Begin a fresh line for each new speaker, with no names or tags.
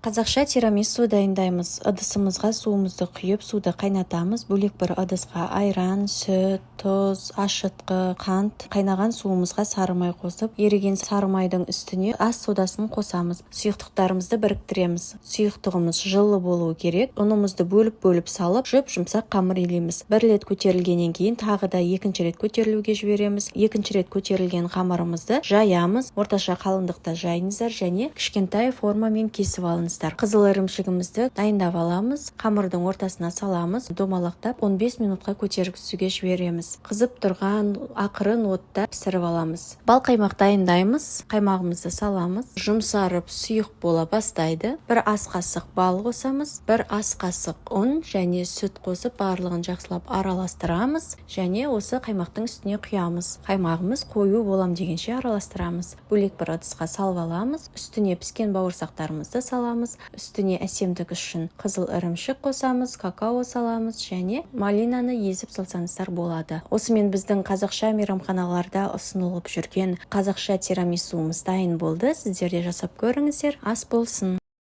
Қазақша тирамису дайындаймыз. Ыдысымызға суымызды құйып, суды қайнатамыз. Бөлек бір ыдысқа айран, сүт, тұз, ашытқы, қант, қайнаған суымызға сары май қосып, еріген сары майдың үстіне ас содасын қосамыз. Сұйықтықтарымызды біріктіреміз. Сұйықтығымыз жылы болуы керек. Ұнымызды бөліп-бөліп салып, жұп-жұмсақ қамыр илейміз. Бір рет көтерілгеннен кейін тағы да екінші рет көтерілуге жібереміз. Екінші рет көтерілген қамырымызды жаямыз. Орташа қалыңдықта жайыңыздар және кішкентай формамен кесіп алыңыздар. Қызыл ірімшігімізді дайындап аламыз. Қамырдың ортасына саламыз. Домалақтап, 15 минутқа көтергісуге жібереміз. Қызып тұрған ақырын отта пісіріп аламыз. Бал қаймақ дайындаймыз. Қаймағымызды саламыз. Жұмсарып, сұйық бола бастайды. 1 ас қасық бал қосамыз. 1 ас қасық ұн және сүт қосып, барлығын жақсылап араластырамыз және осы қаймақтың үстіне құямыз. Қаймағымыз қою болам дегенше араластырамыз. Бөлек бір ыдысқа салып аламыз. Үстіне піскен бауырсақтарымызды саламыз. Үстіне әсемдік үшін қызыл ірімшік қосамыз, какао саламыз және малинаны езіп салсаңыздар болады. Осымен біздің қазақша мейрамханаларда ұсынылып жүрген қазақша тирамисуымыз дайын болды. Сіздер де жасап көріңіздер. Ас болсын!